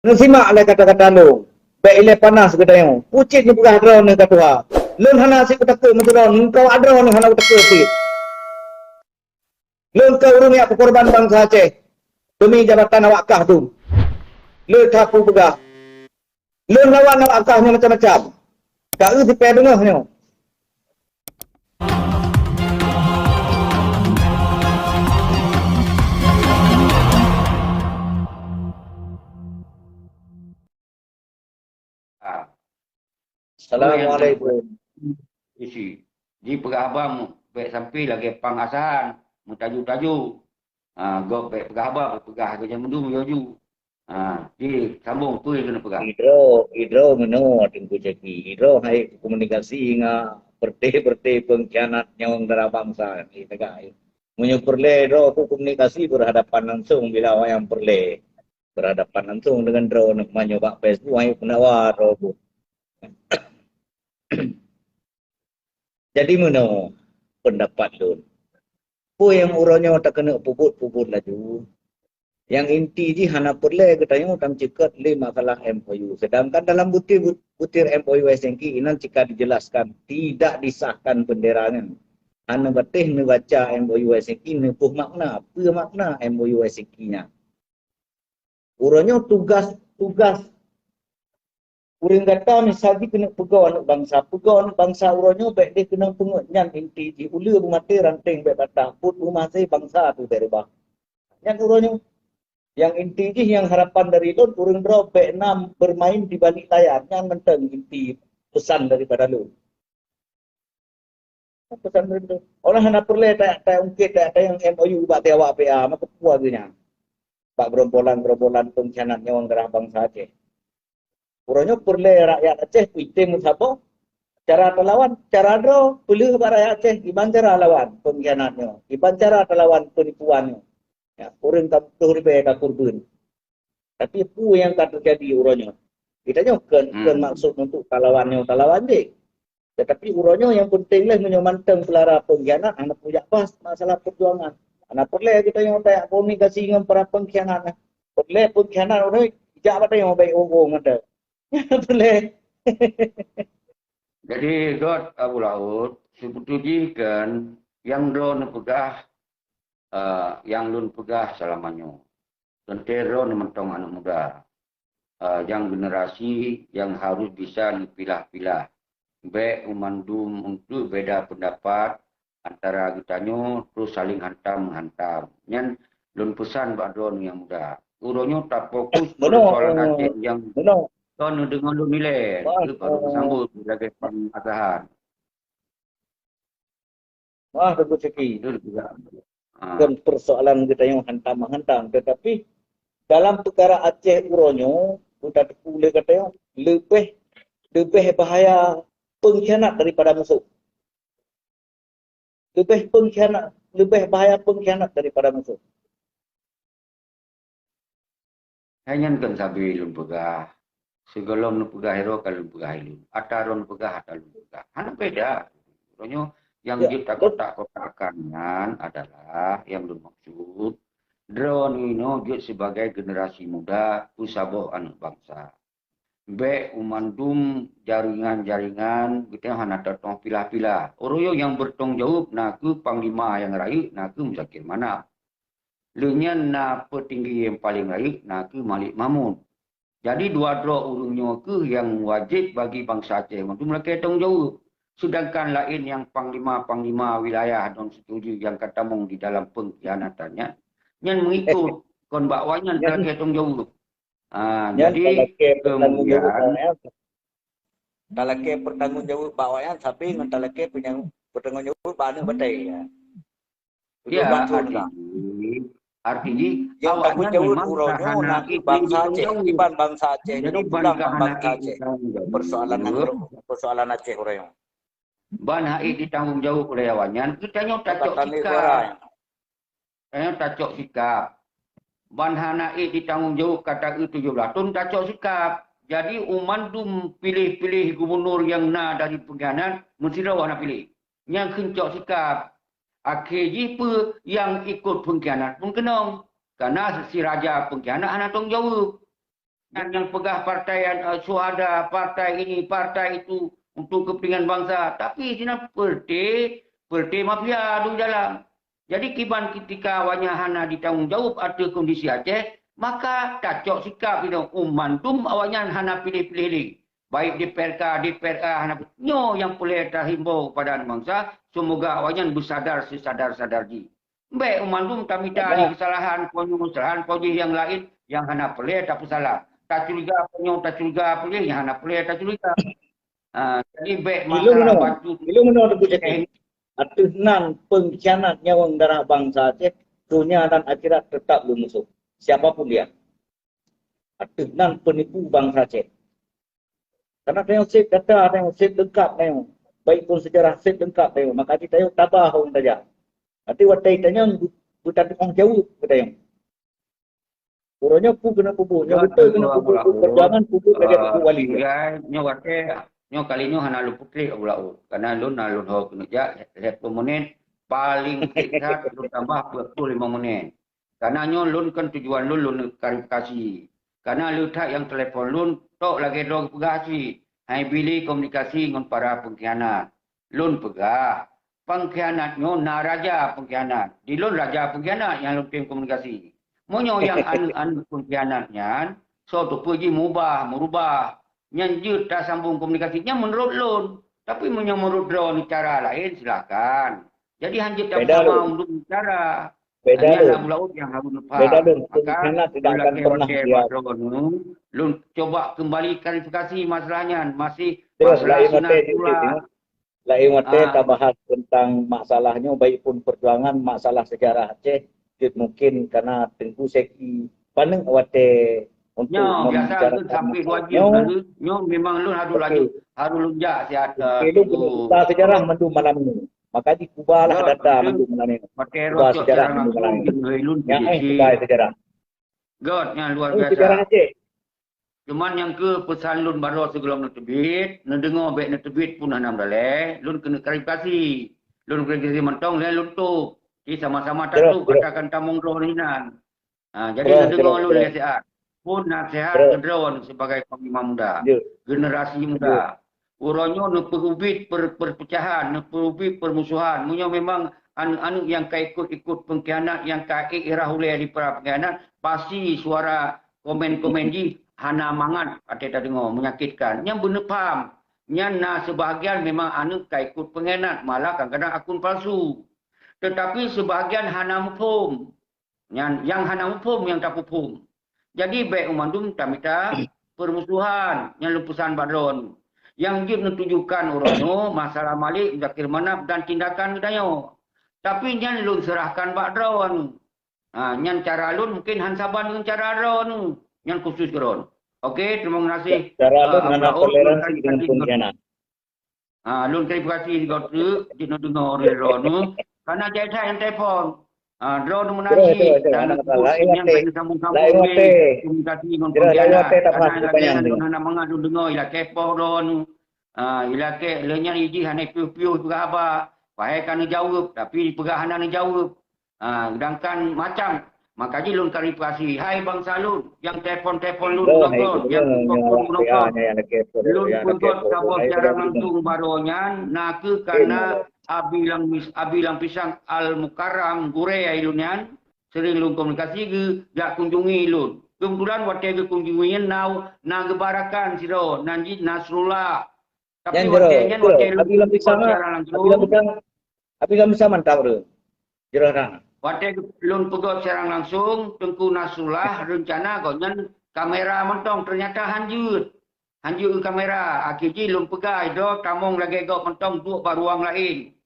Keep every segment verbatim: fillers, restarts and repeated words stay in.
Neusimak lé kata-kata lôn. Bék ilée panas geutanyoe. Pucit neupeugah droeneuh ka tuha. Lôn hana sit kutakot meusidroe, ngon kawak droeneuh hana kutakot sit. Lôn ka ureuëng nyang peukorban bansa Aceh deumi jabatan awak kah tu. Lôn that kupeugah. Lôn lawan awak kah nyoe macam-macam. Ka eu sipée beungoh nyoe. Ah. Assalamualaikum. Isi. Jipeugah haba bék sampai lagée pang asahan, meutaju-taju. Ah, gob bék peugah haba, peugah geuh nyang meudum yoju. Ah, ji sambung peue keuneuk peugah. Idroe, idroe meunoe Teungku Syaki. Idroe hai komunikasi ngon beureuté-beureuté peungkhianat nyawöng dara bansa. Meunyoe peureulée droe ku komunikasi berhadapan langsung bila awak nyang peureulée. Berhadapan langsung dengan droeneuh meunyoe bak Facebook hai pendawa droe ku. Jadi meunoe pendapat lôn. Peue nyang uroe nyoe takeuneuk peubuet-peubuet laju. Nyang inti jih hana peureulée geutanyoe tameuceukat lé masalah M O U. Sedangkan dalam butir, butir M O U Helsinki inan cit ka dijelaskan tidak disahkan bendera nyan. Hana batéh neubaca M O U Helsinki neupeue makna, peue makna M O U Helsinki nyan. Uroe nyoe tugas, tugas ureuëng gata misal jih keuneuk peugoe aneuëk bansa. Peugoe aneuëk bansa uroe nyoe bék deh keunong peungeut nyan inti jih. Uleue beumaté ranténg bék patah, peuet beumaté bansa tu bék reubah. Nyan uroe nyoe. Nyang inti jih nyang harapan dari lôn, ureuëng droe bék na bermain di balik layar. Nyan mantong inti pesan daripada lôn. Pesan dari lôn. Orang hana peureulée ta-, taungkét ta-, tayang M O U bak awak P A, maka peue geuh nyan. Bak gerombolan-gerombolan peungkhianat nyawöng darah bansa Aceh. Uroe nyoe peureulée rakyat Aceh peuitem meusaboh, cara talawan, cara droe, peuleueh bak rakyat Aceh, kiban cara lawan peungkhianat nyoe, kiban cara talawan peunipuan nyoe. Ya, ureuëng ka peutoh ribée ka kurban. Tapi peue nyang ka teujadi uroe nyoe? Geutanyoe kon, kon maksud untuk talawan nyoe talawan jih. Tetapi uroe nyoe nyang penting lé meunyoe mantong peulara peungkhianat hana peujak bahas masalah perjuangan. Hana peureulée geutanyoe tajak komunikasi ngon para peungkhianat. Peureulée peungkhianat uroe nyoe jak bak tanyoe baik uroe mantong. Peureulée. Jadi, Gét Abu Laôt, seubeutôi jih kan, nyang droeneuh peugah, eh, nyang lôn peugah seulama nyoe. Teuntée droeneuh mantong aneuëk muda. Eh, nyang generasi nyang harus bisa neupilah-pilah. Bék mandum untuk beda pendapat antara geutanyoe terus saling hantam-menghantam. Nyan lôn pesan bak droeneuh nyang muda. Uroe nyoe tafokus persoalan Aceh nyang droeneuh deungon lôn ilée, baru meusambot lagée pang asahan. Wah, Teungku Syaki. Kon persoalan geutanyoe hantam-hantam, tetapi dalam peukara Aceh uroe nyoe, geutanyoe lé geutanyoe leubeh, leubeh bahaya peungkhianat daripada musoh. Leubeh peungkhianat, leubeh bahaya peungkhianat daripada musoh. Hai nyan kon sabe lôn peugah. Sigohlom neupeugah droe ka lôn peugah ilôn. Ata droe neupeugah, ata lôn peugah. Hana beda. Uroe nyoe nyang jeuet takotak-kotakkan nyan adalah nyang lôn maksud, droeneuh nyoe jeuet sibagai generasi muda peusaboh aneuëk bansa. Bék u mandum jaringan-jaringan geutanyoe hana tatong pilah-pilah. Uroe nyoe nyang beutanggung jaweueb nakeuh panglima nyang rayeuk nakeuh Muzakir Manaf. Lheueh nyan na peutinggi nyang paleng rayeuk nakeuh Malik Mahmud. Jadi dua droe ureuëng nyoe kheueh nyang wajéb bagi bansa Aceh mandum lakée tanggung jaweueb. Seudangkan laén nyang panglima-panglima wilayah dan setuju nyang ka tamong di dalam peungkhianatan nyan, nyan meuikot kon bak awaknyan lakée tanggung jaweueb. Ah, jadi kemudian talakée pertanggung jaweueb bak awaknyan, tapi ngon talakée pertanggung jaweueb bak aneuëk batée. Ya, arti jih, arti jih, awaknyan memang ka hana ék tanggung jaweueb. Jadi ban ka hana ék tanggung jaweueb, persoalan Aceh uroe nyoe. Ban hana ék ditanggung jaweueb oleh awaknyan, geutanyoe tacok sikap. Tanyoe tacok sikap. Ban hana ék ditanggung jaweueb kata eu tujoh blaih thon tacok sikap. Jadi u mandum piléh-piléh gubunur nyang na dari peungkhianat meusidroe hana piléh. Nyang kheun cok sikap. Akhé jih peue nyang ikot peungkhianat pun keunong. Kana si raja peungkhianat hana tanggung jaweueb. Nyang peugah partai, eh, syuhada, partai ini, partai itu untuk kepentingan bangsa. Tapi sinan peureté, peureté mafia di dalam. Jadi kiban ketika awaknyan hana jitanggung jaweueb ateueh kondisi Aceh, maka tacok sikap inoe mandum awaknyan hana piléh-piléh lé. Baik D P R K, D P R A hana, nyoe nyang peureulée tahimbau kepada aneuk bansa, seumoga awaknyan beusadar seusadar-sadar jih. Bék mandum tamita lé keusalahan, konyong keusalahan, konyong nyang laén nyang hana peureulée tapeusalah. Tacuriga konyong, tacuriga peureulée nyang hana peureulée tacuriga. Ah, jadi bék masalah batu. Ilung meunoe teupeu jadi. Ateueh nan pengkhianat nyawöng darah bangsa Aceh, donya dan akhirat tetap lôn musuh. Siapa pun dia. Ateueh nan penipu bangsa Aceh. Karena tanyoe set data, tanyoe set lengkap tanyoe. Baik pun sejarah set lengkap tanyoe. Maka di tanyoe tabah ureuëng tajak. Nanti watée tanyoe beutateupeue jaweueb keu tanyoe. Uroe nyoe peue keuneuk peubuet, nyoe beutôi keuneuk peubuet, perjuangan peubuet lagée peubuet wali. Nyoe watée, nyoe kali nyoe hana lôn peutrek Abu Laôt. Karena lôn na lôn ho keuneuk jak lhée puluh menit, paling singkat lôn tambah dua puluh lima menit. Karena nyoe lôn kan tujuan lôn, lôn klarifikasi. Karena le that nyang telepon lôn, tok lagée droe geupeugah cit, hai bi lé komunikasi ngon para pengkhianat. Lôn peugah, pengkhianat nyoe na raja pengkhianat. Di lôn raja pengkhianat nyang lôn tem komunikasi. Meunyoe nyang aneuëk-aneuëk pengkhianat nyan, soe teupeu jih mubah, meurubah, nyan jeuet tasambong komunikasi nyan meunurot lôn. Tapi meunyoe meunurot droeneuh cara laén, silakan. Jadi hanjeuet tasama undum cara. Beda lôn. Abu Laôt nyang harus neupaham. Beda lôn. Maka, pengkhianat tidak akan pernah dia. Lôn coba kembali klarifikasi masalah nyan. Masih terus masalah lain sunat pula. Lain watée tabahas tentang masalah nyoe, baik pun perjuangan, masalah sejarah Aceh, jeuet mungkin karena Teungku Seki paneuk watée untuk membicarakan masalah nyoe. Nyoe memang lôn harus laju, harus lôn jak siat. Tapi lôn keuneuk buka sejarah mandum malam nyoe. Maka jikubalah data mandum malam nyoe. Kuba sejarah mandum malam nyoe. Nyang éh kuba sejarah. Göt nyang luar biasa. Sejarah Aceh. Cuman nyang keu peusan lôn baroe sigohlom neuteubiet, neudeungoe bék neuteubiet pun hana meudalée, lôn keuneuk klarifikasi. Lôn klarifikasi mantong lé lôn tôb. Jadi sama-sama tatôb atakan tamong droe hinan. Ha, jadi neudeungoe lôn lé siat. Pun nasihat keu droe sebagai panglima muda, generasi muda. Uroe nyoe neupeuubit per-, perpecahan, neupeuubit permusuhan. Meunyoe memang aneuëk-aneuëk nyang ka ikot-ikot pengkhianat, nyang ka ék irah ulée di para pengkhianat, pasti suara komen-komen jih hana mangat até tadeungoe, menyakitkan. Nyan beuneupham, nyan na seubahagian memang aneuëk ka ikot pengkhianat, malah kadang-kadang akun palsu. Teutapi seubahagian hana muphom. Nyan nyang hana muphom nyang tapeuphom. Jadi bék mandum tamita permusuhan nyang lôn peusan bak droeneuh. Nyang jeuet neutujukan uroe nyoe masalah Malik Muzakir Manaf dan tindakan geutanyoe. Tapi nyan lôn seurahkan bak droeneuh. Ha, nyan cara lôn mungkin han saban deungon cara droeneuh. Nyan khusus droeneuh. Oke, terima kasih. Cara lôn hana toleransi dengan pengkhianat. Ha, lôn klarifikasi sigoe teuk, jeuet neudeungoe lé droeneuh. Karena jai that nyang telepon. Ha, droeneuh meunasih, dan lôn sambung-sambung lé komunikasi ngon pengkhianat. Karena lagée nyan lôn hana mangat lôn deungoe, ilakée poh droeneuh. Ha, ilakée lé nyan ijih hana piôh-piôh peugah haba. Padahai ka neujaweueb, tapi peugah hana neujaweueb. Ha, sedangkan macam, maka jih lôn klarifikasi, hai bansa lôn, nyang telepon-telepon lôn, nyang telepon-telepon lôn peugöt saboh siaran langsung baroe nyan, na kheueh kana Abi Lam-, Abi Lam Pisang Al Mukarram, gurée lôn nyan, sering lôn komunikasi geu-, jak kunjungi lôn. Keubeutulan watée geukunjungi nyan na, na geuba rakan sidroe, nan jih Nasrullah. Tapi watée nyan, watée lôn peugöt siaran langsung, Abi Lam Pisang mantap tu. Jroh rang. Watée lôn peugöt siaran langsung, Teungku Nasrullah reuncana gobnyan kamera mantong, teunyata han jeuet. Han jeuet kamera, akhé jih lôn peugah droe tamong lagée gob mantong duek bak ruang laén.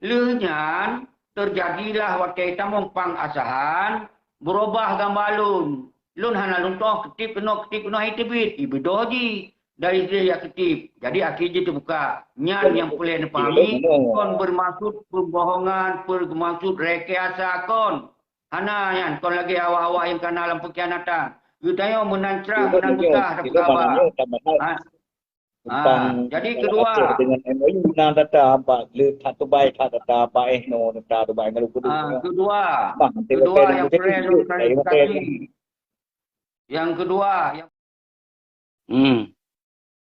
Lheueh nyan, teujadilah watée tamong pang asahan, beurubah gamba lôn. Lôn hana lôn tu'oh keutieb keunoe, keutieb keunoe, hai teubiet, ibeudôh jih dari sideh jak keutieb. Jadi akhé jih teubuka. Nyan nyang peureulée neupahami, kon beumaksud peubohongan, peumaksud rekayasa, kon. Hana nyan, kon lagée awak-awak nyang kana lam peukhianatan. Geutanyoe meunan crah, meunan beukah tapeukawa. Ha. Ah, jadi kedua. Dengan M O U na data bak le that tubai that data bak eh no data tubai ngalui kudu. Ah, kedua. Kedua nyang perlu klarifikasi. Yang kedua, yang Hmm.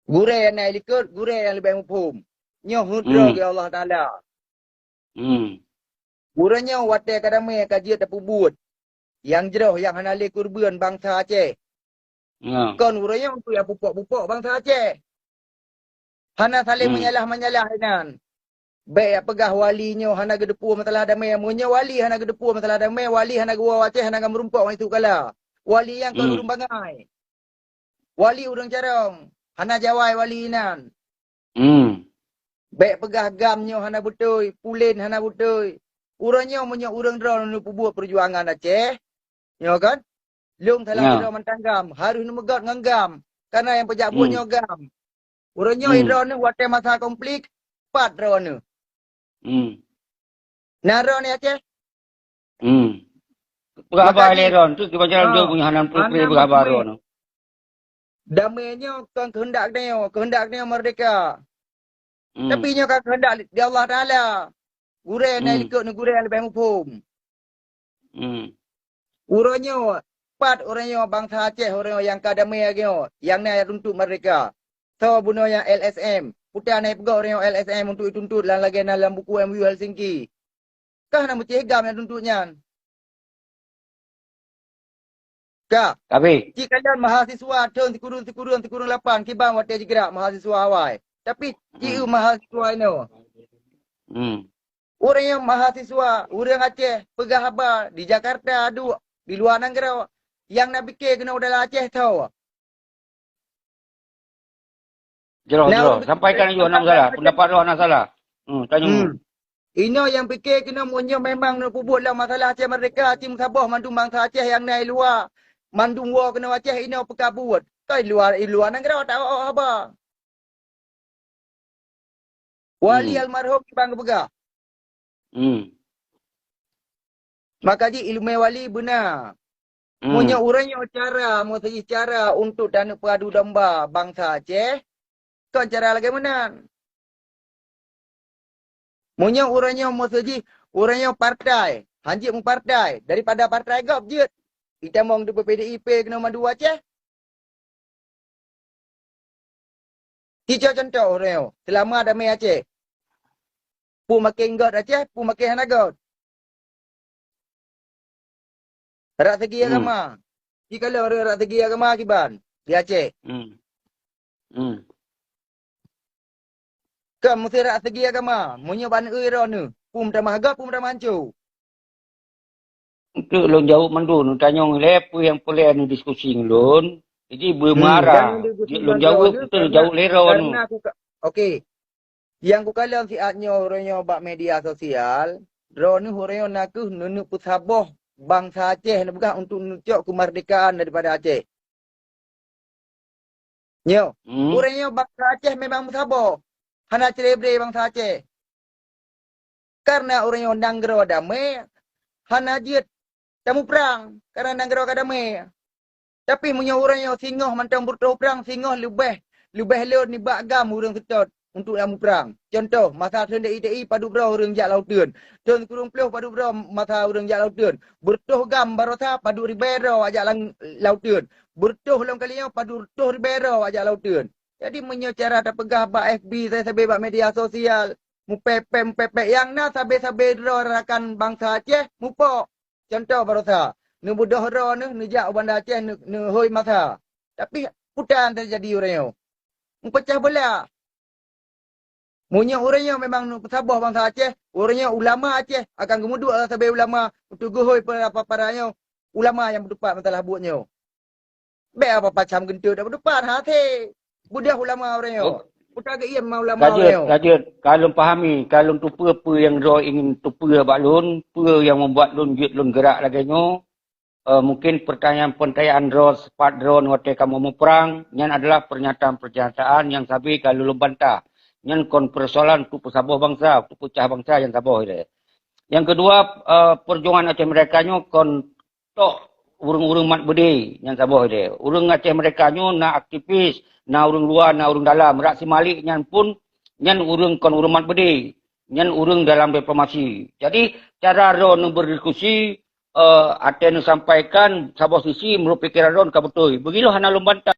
Gurée nyang na likot, gurée nyang leubeh muphom. Nyoe hudroe Hmm. geuh Allah Taala. Hmm. Uroe nyoe watée ka damé ka jeuet tapeubuet nyang jroh nyang hana lé keureubeuen bansa Aceh. Ya. Kon uroe nyoe untuk nyang pupok-pupok bansa Aceh. Hana saléng Hmm. meunyalah-meunyalah inan. Bék jak peugah wali nyoe hana geuteupeue masalah damé. Meunyoe wali hana geuteupeue masalah damé, wali hana geuwoe Aceh, hana geumeureumpok ngon Yusuf Kala. Wali nyan kon Hmm. ureuëng bangai. Wali ureuëng carông, hana jawai wali inan. Hmm. Bék peugah GAM nyoe hana beutôi, pulen hana beutôi. Uroe nyoe meunyoe ureuëng droeneuh peubuet peujuangan Aceh, nyoe kan? Lôn salah Ya. sidroe mantong GAM, harôh neumeugot ngon GAM. Karena nyang peujak buet Hmm. nyoe GAM. Uroe nyoe Hmm. droeneuh watée masa konflik, pat droeneuh. Hmm. Na droeneuh Aceh? Hmm. Peugah haba Maka lé jih, droeneuh, tu kiban jalan hana, jauh punya hana hana peugah haba meuteumé. Droeneuh. Damé nyoe kon keuheundak geutanyoe, keuheundak geutanyoe merdeka. Hmm. Tapi nyoe ka keuheundak di Allah Taala. Gurée na Hmm. likot nyoe gurée nyang leubeh muphom. Hmm. Uroe nyoe, pat uroe nyoe bansa Aceh uroe nyoe nyang ka damé lagée nyoe, nyang na jak tuntot merdeka. Soe bunoe nyang L S M? Peue na peugah uroe nyoe L S M untuk jituntot lam lagée na lam buku M O U Helsinki? Ka hana meucéh GAM nyang tuntot nyan. Ka. Tapi Cit kalon mahasiswa thon sikureueng, sikureueng, sikureueng lapan kiban watée jigerak mahasiswa awai. Tapi cit Hmm. mahasiswa inoe. Hmm. Ureuëng nyang mahasiswa, ureuëng Aceh peugah haba di Jakarta duek, di luwa nanggroe, nyang na pike keunoe dalam Aceh tho. Jroh, Nah, jroh. Sampaikan laju, hana masalah. Pendapat droe hana salah. Hmm, tanyoe. Hmm. Inoe nyang pike keunoe meunyoe memang neupeubuet lam masalah Aceh Merdeka, cit meusaboh mandum bansa Aceh nyang na i luwa, mandum woe keunoe Aceh inoe peukabuet. Ka i luwa, i luwa nanggroe tak awak haba. Wali Hmm. almarhum kiban geupeugah. Hmm. Maka jih ileumé wali beuna. Hmm. Meunyoe ureuëng nyoe cara, meuseuji cara untuk taneuk peuadu domba bansa Aceh, kon cara lagée meunan. Meunyoe ureuëng nyoe meuseuji, ureuëng nyoe partai, hanjeuet meupartai, daripada partai gob jeuet. Itamong di P D I P keunoe madu Aceh. Tiga contoh uroe nyoe, seulama damé Aceh. Peue makin göt Aceh, peue makin hana göt. Rak segi Hmm. agama. Di kala ureuëng rak segi agama kiban di Aceh. Hmm. Hmm. Kan meusti rak segi agama. Meunyoe ban eu droeneuh, peue meutamah göt, peue meutamah hanco. Untuk lôn jaweueb mandum, tanyong lé peue nyang peureulée neudiskusi ngon lôn. Jadi, hmm, beumarah. Jangan didiskusi ngon lôn jaweueb, betul lôn jaweueb lé droeneuh. Karena aku ka-, okey. Nyang kukalon siat nyoe uroe nyoe bak media sosial, droeneuh uroe nyoe nakeuh neuneuk peusaboh bansa Aceh neupeugah untuk neucok keumardekaan daripada Aceh. Nyoe, hmm, uroe nyoe bansa Aceh memang meusaboh. Hana cre-bre bansa Aceh. Karena uroe nyoe nanggroe damé, hana jeuet tamuprang, karena nanggroe ka damé. Tapi meunyoe uroe nyoe singoh mantong beureutoh prang, singoh leubeh, leubeh lôn nibak GAM ureuëng seutôt untuk tamuprang. Contoh, masa thon D I T I padub droe ureuëng jak lam uteuen. Thon sikureueng ploh padub droe masa ureuëng jak lam uteuen. Beureutoh GAM baroesa padub ribée droe jak lam, lam uteuen. Beureutoh lom kali nyoe padub reutôh ribée droe jak lam uteuen. Jadi meunyoe cara tapeugah bak F B, sabe-sabe bak media sosial, mupepet-mupepet nyang na sabe-sabe droe rakan bansa Aceh mupok. Contoh baroesa, neubeudôh droeneuh neujak u Banda Aceh neu-, neuhôi masa. Tapi peue nyang teujadi uroe nyoe? Meupeucah beulah. Meunyoe uroe nyoe memang neupeusaboh bansa Aceh, uroe nyoe ulama Aceh akan geumuduek sabe ulama untuk geuhôi para-para nyoe, ulama nyang beutupat masalah buet nyoe. Bék apa-apa cam geunteuk dak beutupat, ha, até. Beudôh ulama uroe nyoe. Oh. Peue ka geuiem ma ulama uroe nyoe. Ka jeuet, ka jeuet. Ka lôn pahami, ka lôn tupeue peue nyang droe ingin tupeue bak lôn, peue nyang membuat lôn jeuet lôn geurak lagée nyoe. Eh, mungkin pertanyaan-pertanyaan droe, sifat droe watée kamoe muprang, nyan adalah pernyataan-pernyataan nyang sabe ka lôn bantah. Nyan kon persoalan untuk peusaboh bansa, untuk peucah bansa nyang saboh ilée. Nyang keudua, eh, perjuangan Aceh Merdeka nyoe kon tok ureuëng-ureuëng mat beudé nyang saboh ilée. Ureuëng Aceh Merdeka nyoe na aktivis, na ureuëng luwa, na ureuëng dalam. Rak si Malik nyan pun, nyan ureuëng kon ureuëng mat beudé. Nyan ureuëng dalam diplomasi. Jadi, cara droe neuberdiskusi, eh, até neusampaikan saboh sisi meunurot pikeran droe ka beutôi. Beugiloe hana lôn bantah.